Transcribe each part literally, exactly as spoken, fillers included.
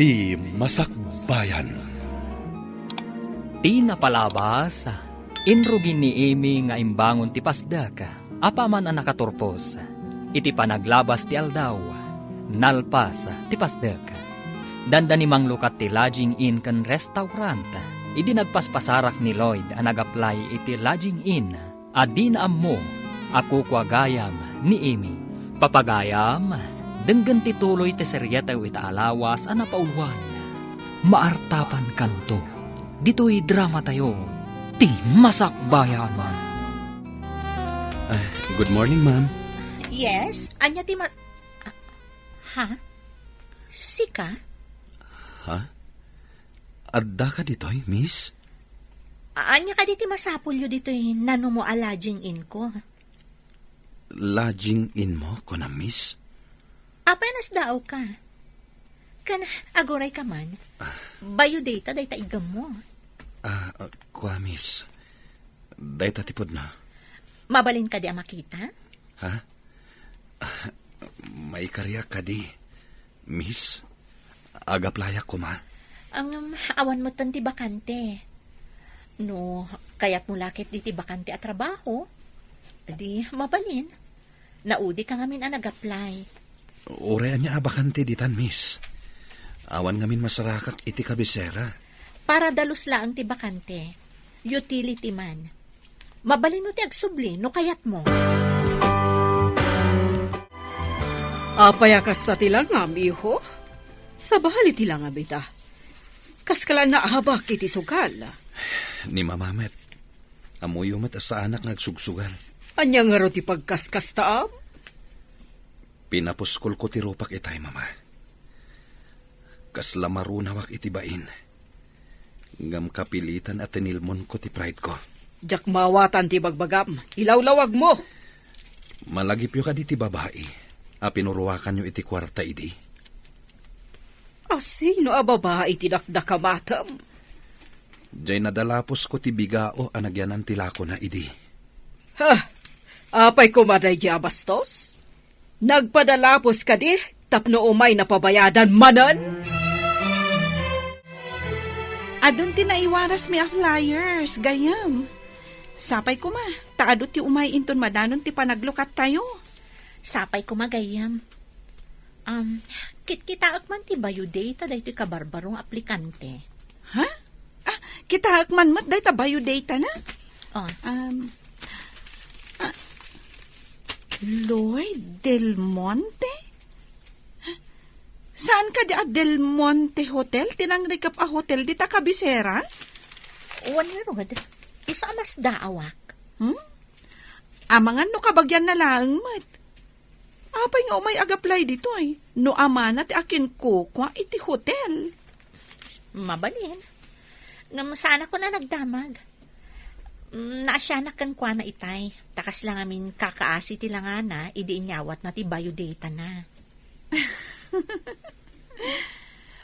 Ti Masakbayan. Ti napalabas, inrugi ni Amy nga imbangon ti pasdek, apaman a nakaturpos. Iti panaglabas ti aldaw, nalpas ti pasdek. Dandani manglukat ti lodging inn ken restaurant idi nagpaspasarak ni Lloyd a nag-apply iti lodging inn a dina ammo a kukua gayam ni Amy. Papagayam, denggen ti tuloy ti serietayo ita a lawas a napauluan. Maartapankanto ditoy dramatayo, Ti Masakbayan. Ah, good morning, ma'am. Yes? Ania ti ma-, ah, ha? Sika? Ha? Adda ka ditoy, miss? Ania kadi ti masapulyo ditoy nanumo a lodging inn ko? Lodging inn mo, kunam, miss? Apay nasdaaw ka? Ken aguray ka man. Bayo dayta, dayta iggemmo. Ah, ah, kua, miss. Dayta ti pudno. Mabalin kadi a makita? Ha? Ah, maikariak kadi, miss. Ag-applyak koma. Ngem, awan metten ti bakante. No kayatmo la ket ditoy bakante a trabaho, di mabalin. Naudi ka ngamin a nag-apply. Uray ania a bakante ditan, miss. Awan ngamin masarakak iti kabisera. Para dalus laeng ti bakante. Utility man. Mabalinmo ti agsubli no kayatmo. Apay a kasta ti langam, iho? Sabali ti langam ita. Kaskala naabak iti sugal. Ni Mama met, ammoyo met a saanak nga agsugsugal. Ania ngarud ti pagkaskastaam? Pinapuskolko ti rupak itay, Mama. Kasla marunawak iti bain. Ngem kapilitan a tinilmonko ti pride ko. Diak maawatan ti bagbagam. Ilawlawagmo. Malagipyo kadi ti babai a pinuruakanyo iti kuarta idi? A sino a babai ti dakdakamatem? Diay nadalapusko ti bigao a nagyanan ti lakona idi. Ha? Apay koma daydiay a bastos? Nagpadalapos kadi tapno umay napabayadan manen? Adun ti naiwarasmi a flyers, gayyem. Sapay koma, ta adu ti umay inton madanon ti panaglukattayo. Sapay koma, gayyem. Um, kitkitaek man ti biodata daytoy kabarbaro nga aplikante. Ha? Ah, kitaek man met dayta biodata na? Oh. Um, ah, Lloyd Del Monte? Saan kadi a Del Monte Hotel? Ti nangrikep a hotel dita kabisera? Wen ngarud, isu a masdaawak. Hmm? Amangan no kabagianna laeng met. Apay nga umay ag-apply ditoy? No amana ti akinkukua iti hotel. Mabalin. Ngem saanak a nagdamag. Mm, naasianak kenkuana itay. Ta kasla ngamin kakaasi ti langana idi inyawatna ti biodata na.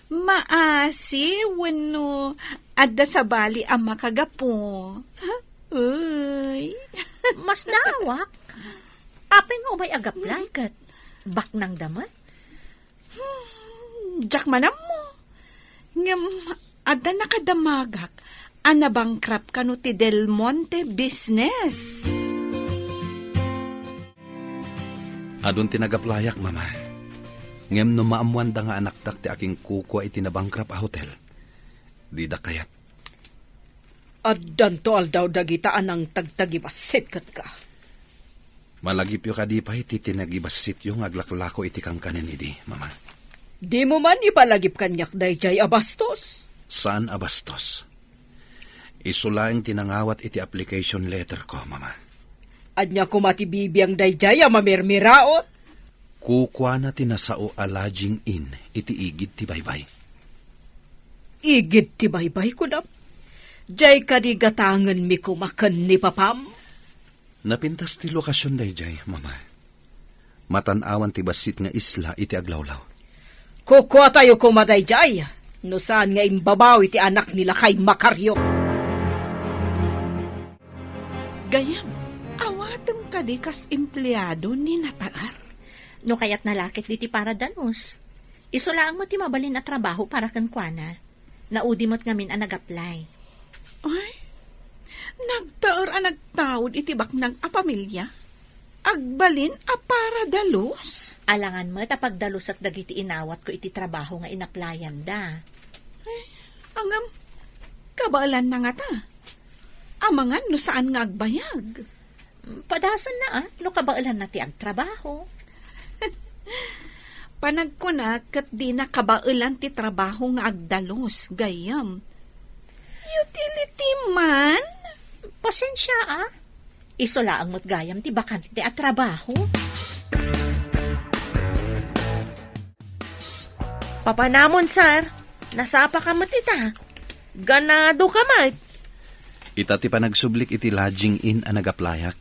Maasi wenno adda sabali a makagapu? Uy. Masdaawak. Apay nga umay ag-apply ket baknangda met? Hmm, diak man ammo. Ngem adda nakadamagak a nabankrupt kano ti Del Monte business. Adun ti nag-applyak, Mama. Ngem no maammoanda nga anaktak ti akinkukua iti nabankrupt a hotel, dida kayat. Addanto aldaw dagita a nangtagtagibassit kenka. Malagipyo kadi pay ti tinagibassityo nga aglaklako iti kankanen idi, Mama? Dimo man ipalagip kaniak daydiay a bastos? Saan a bastos? Isu laeng ti nangawat iti application letter ko, Mama. Ania koma ti bibiang daydiay a mamirmiraot? Kukuana ti nasao a lodging inn iti igid ti baybay. Igid ti baybay, kunam? Diay kadi gatangenmi koma ken ni papam? Napintas ti lokasion daydiay, Mama. Matan-awan ti bassit nga isla iti aglawlaw. Kukuatayo koma daydiay, no saan nga imbabawi ti anak ni lakay Macario. Gayyem, awatem kadi kas empleado ni Nataer? No kayatna la ket ditoy para dalus. Isu laeng met ti mabalin a trabaho para kenkuana. Naudi met ngamin a nag-apply. Ay, nagtaer a nagtaud iti baknang a pamilia? Agbalin a para dalus? Alangan met a pagdalusak dagiti inawatko iti trabaho nga inaplayanda. Ay, ngem, kabaelanna ngata? Amangan no saan nga agbayag? Padasenna, a, no kabaelanna ti agtrabaho. Panagkunak ket dina kabaelan ti trabaho nga agdalus, gayyem. Utility man? Pasensia, a. Isu laeng met gayam ti bakante a trabaho. Papanamon, sir. Nasapa ka met ita. Ganado ka met. Ita ti panagsublik iti lodging inn a nag-applyak.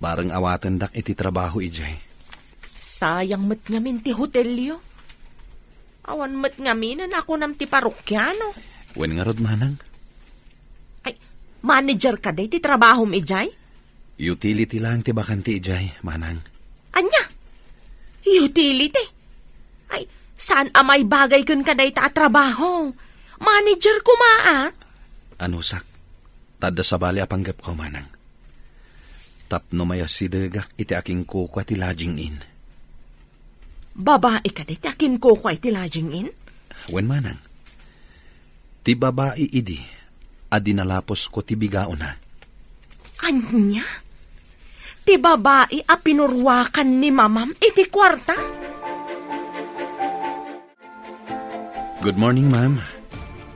Bareng awatendak iti trabaho idiay. Sayang met ngamin ti hotelyo. Awan met ngamin a nakunam ti parokiano. Wen ngarud, manang. Ay, manager kadi ti trabahom idiay? Utility laeng ti bakante idiay, manang. Ania? Utility? Ay, saan a maibagay kenka dayta a trabaho? Manager koma, a? Anusak, ta adda sabali a panggepko, manang. Tapno mayasidegak iti akinkukua ti lodging inn. Babai kadi ti akinkukua iti lodging inn? Wen, manang. Ti babai idi a dinalapusko ti bigaona. Ania? Ti babai a pinuruakan ni mamam iti kuarta? Good morning, ma'am.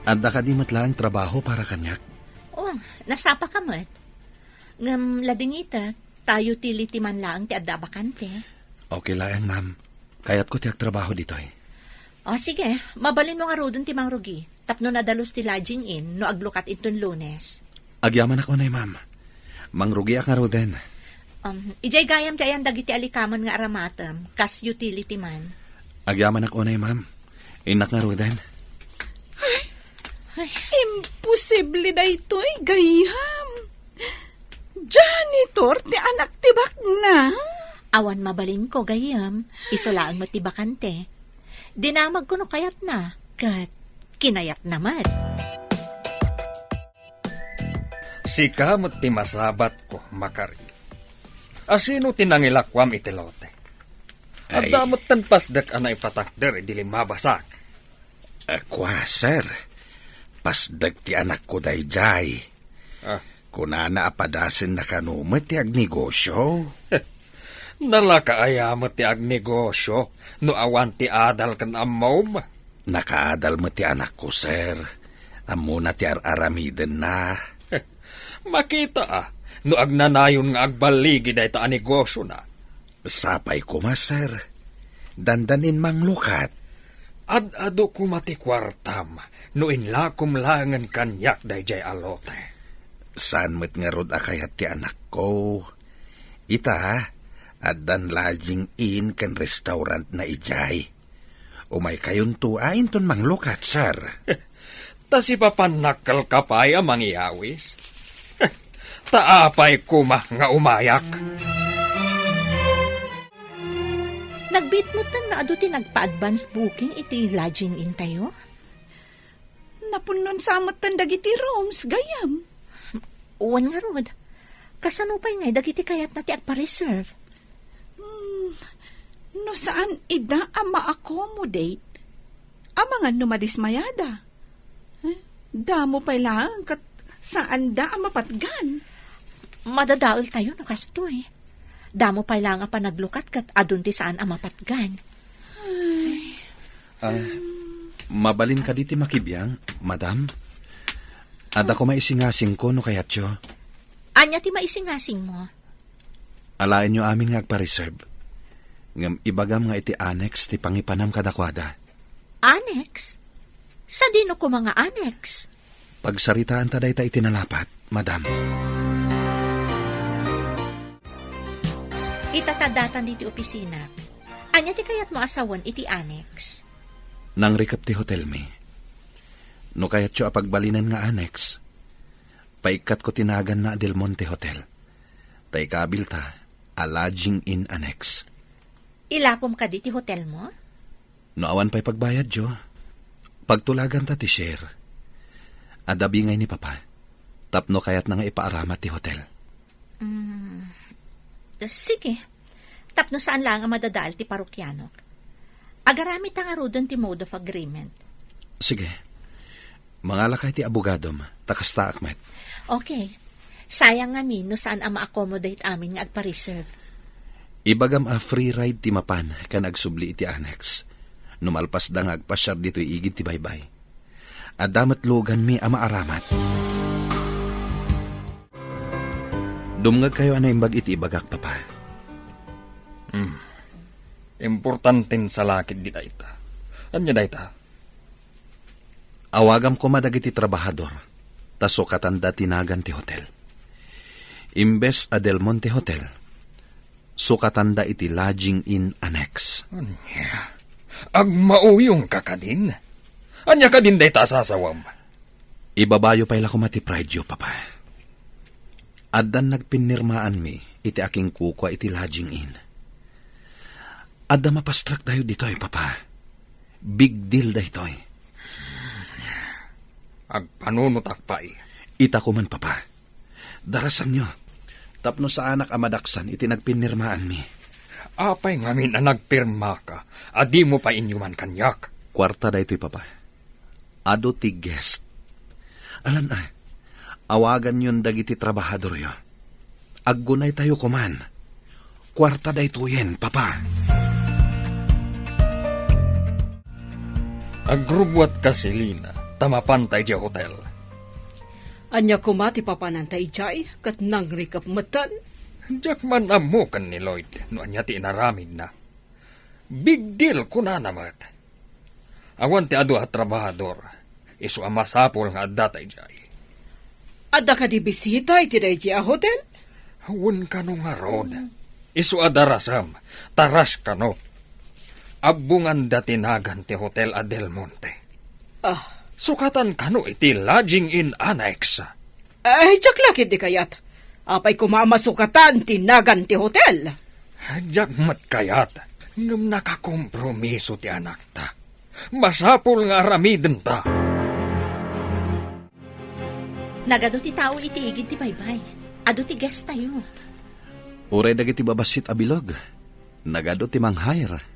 Adda kadi met laeng trabaho para kaniak? Oh, nasapa ka met. Ngem ladingitek, ta utility man laeng ti adda a bakante. Okay laeng, ma'am. Kayatko ti agtrabaho ditoy. O, sige. Mabalinmo ngaruden ti mangrugi tapno nadalus ti lodging inn no aglukat inton Lunes. Agyamanak unay, ma'am. Mangrugiak ngaruden. Um, idiay gayam ti ayan dagiti alikaman nga aramatem, kas utility man. Agyamanak unay, ma'am. Innak ngaruden. Ay, imposible daytoy, gayyem. Janitor ti anak ti baknang? Awan mabalinko, gayyem. Isu laeng met ti bakante. Dinamagko no kayatna, ket kinayatna met. Sika met ti masabatko, Makari. Asino ti nangilakuam iti lote? Ay. Adda metten pasdek a naipatakder idi limmabasak. A, kua, sir. Pasdek ti anakko daydiay. Ah. Kunana a padasenna kano met ti agnegosio. Nalaka aya met ti agnegosio no awan ti adal ken ammom? Nakaadal met ti anakko, sir. Ammona ti ar-aramidenna. Makita a, no agnanayon nga agballigi dayta a negosiona. Sapay koma, sir. Dandanin manglukat. Ad-adu koma ti kuartam no inlakom laengen kaniak daydiay a lote. Saan met ngarud a kayat ti anakko. Ita, addan lodging inn ken restaurantna idiay. Umaykayonto a inton manglukat, sir. Ta sipapannak kalka pay a mangiyawis. Ta apay koma nga umayak. Nagbiit metten nga adu ti nagpa-advance booking iti lodging intayo? Napunnon sa metten dagiti rooms, gayyem. Wen ngarud, kasano pay ngay dagiti kayatna ti agpa-reserve? Hmm, no saan ida a ma-accommodate, amangan no madismayada. Eh, damo pay laeng ket saanda a mapatgan. Madadaeltayo no kastoy. Damo pay laeng a panaglukat ket adun ti saan a mapatgan. Ay. Ah, mabalin kadi ti makibiang, madam? Adda ko maisingasingko no kayatyo. Ania ti maisingasingmo? Alaenyo amin nga agpa-reserve. Ngem ibagam nga iti annex ti pangipanam kadakuada. Annex? Sadino koma nga annex? Pagsaritaanta dayta iti nalapat, madam. Ita ta datan ditoy opisina. Ania ti kayatmo a sawen iti annex? Nangrikep ti hotelmi. No kayatyo a pagbalinen nga annex, paikkatko ti naganna a Del Monte Hotel. Ta ikabilta a lodging inn annex. Ilakom kadi ti hotelmo? No awan pay pagbayadyo, pagtulaganta ti share. Adda bingay ni Papa, tapno kayatna nga ipaaramat ti hotel. Mm, sige. Tapno saan laeng a madadael ti parokianok. Agaramidta ngaruden ti mode of agreement. Sige. Mangalakay ti abogadom, ta kastaak met. Okay. Sayang ngamin no saan a ma-accommodate amin nga agpa-reserve. Ibagam a free ride ti mapan ken agsubli iti annex. No malpasda nga agpasiar ditoy igid ti baybay. Adda met luganmi a maaramat. Dumngegkayo a naimbag iti ibagak, Papa. Hmm. Importanten salakit di dayta. Ania dayta? Awagam koma dagiti trabahador, ta sukatanda ti nagan ti hotel. Imbes a Del Monte Hotel, sukatanda iti Lodging Inn Annex. Ania? Agmauyongka kadin? Ania kadin dayta a sasawam? Ibabayo pay la koma ti pride-yo, Papa. Addan nagpinnirmaanmi iti akinkukua iti Lodging Inn. Adda mapastrek dayo ditoy, Papa. Big deal daytoy. Agpanunotak pay. Ita koman, Papa. Darasanyo, tapno saanak a madaksan iti nagpinnirmaanmi. Apay ngamin a nagpirmaka a dimo pay inyuman kaniak? Kuarta daytoy, Papa. Adu ti guest. Alan a, awaganyon dagiti trabahadoryo. Aggunaytayo koman. Kuarta daytoyen, Papa. Agrubbuatka, Selina, ta mapanta idiay hotel. Ania koma ti papananta idiay, ket nangrikep metten? Diak man ammo ken ni Lloyd no ania ti inaramidna. Big deal, kunana met. Awan ti adu a trabahador, isu a masapul nga addata idiay. Adda kadi bisita iti daydiay a hotel? Wen kano ngarud. Isu a darasem, ta rush kano. Abbonganda ti nagan ti hotel a Del Monte. Ah. Sukatan kano iti Lodging Inn Annex. Ay, diak la ketdi kayat. Apay koma a masukatan ti nagan ti hotel? Diak met kayat, ngem nakakompromiso ti anakta. Masapul nga aramidenta. Nagadu ti tao iti igid ti baybay. Adu ti guest tayo. Uray dagiti babassit a bilog, nagadu ti mang-hire.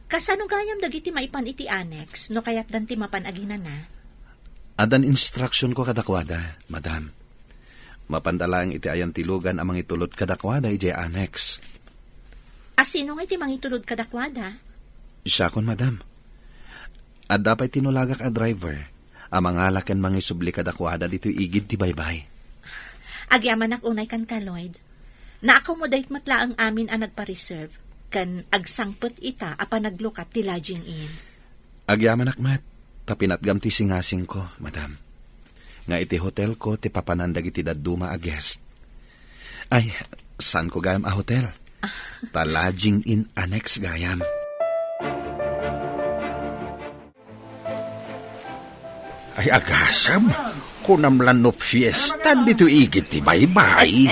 Kasano gayam dagiti maipan iti annex no kayatdan ti mapan aginana? Addan instructionko kadakuada, madam. Mapanda laeng iti ayan ti lugan a mangitulod kadakuada idiay annex. A sino nga iti mangitulod kadakuada? Siakon, madam. Adda pay tinulagak a driver a mangala ken mangisubli kadakuada ditoy igid ti baybay. Agyamanak unay kenka, Lloyd. Na-accommodate met laeng amin a nagpa-reserve ken agsangpet ita a panaglukat ti Lodging Inn. Agyamanak met, ta pinatgam ti singasingko, madam, nga iti hotelko ti papanan dagiti dadduma a guest. Ay, saanko gayam a hotel. Ta Lodging Inn Annex gayam. Ay, agasem, kunam la no fiesta ditoy igid ti baybay.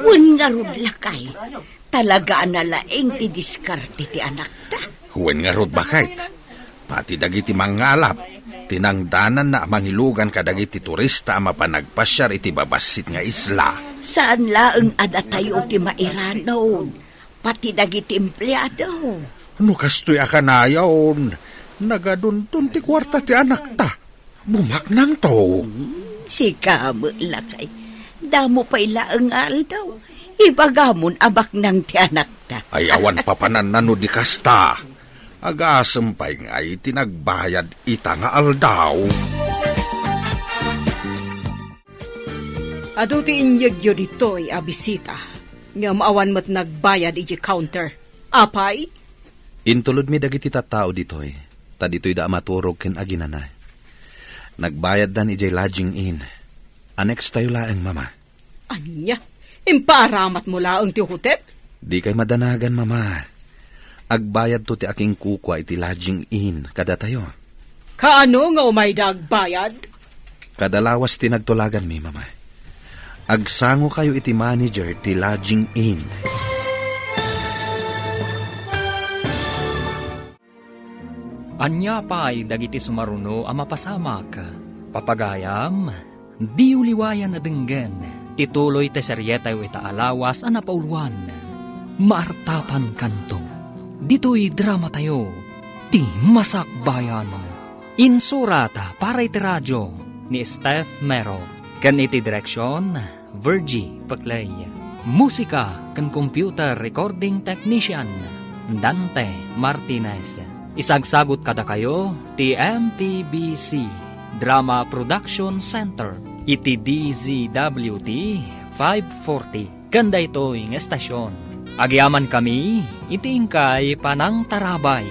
Wen ngarud, lakay. Talaga a nalaing ti diskarte ti anakta. Wen ngarud, baket. Pati dagiti mangngalap, tinangdananna a mangilugan kadagiti turista a mapan nagpasiar iti babassit nga isla. Saan laeng a datayo ti mairanod, pati dagiti empleado. No kastoy a kanayon, nagadunton ti kuarta ti anakta. Bumaknangto. Sika met, lakay. Damo pay laeng nga aldaw. Ibagamon a baknang ti anakta. Ay, awan papananna no di kasta. Agasem pay ngay ti nagbayad ita nga aldaw. Adu ti inyegyo ditoy a bisita, ngem awan met nagbayad idiay counter. Apay? Intulodmi dagiti tattao ditoy, ta ditoyda a maturog ken aginana. Nagbayaddan idiay Lodging Inn. Annex tayo laeng, Mama. Ania? Impaaramatmo laeng ti hotel? Dikay madanagan, Mama. Agbayadto ti akinkukua iti Lodging Inn kadatayo. Kaano nga umayda agbayad? Kada lawas ti nagtulaganmi, Mama. Agsangokayo iti manager ti Lodging Inn. Ania pay dagiti sumaruno a mapasamak? Papagayam, diyo liwayan a denggen ti tuloy ti serietayo ita a lawas a napauluan. Maartapankanto. Ditoy dramatayo, ti Masakbayan. Insurat para iti radio ni Steph Mero. Ken iti direksion, Virgie Peclay. Musika ken computer recording technician, Dante Martinez. Isagsagut kadakayo ti M P B C Drama Production Center iti D Z W T five forty. Ken daytoy nga estasion, agyamankami iti inkay panangtarabay.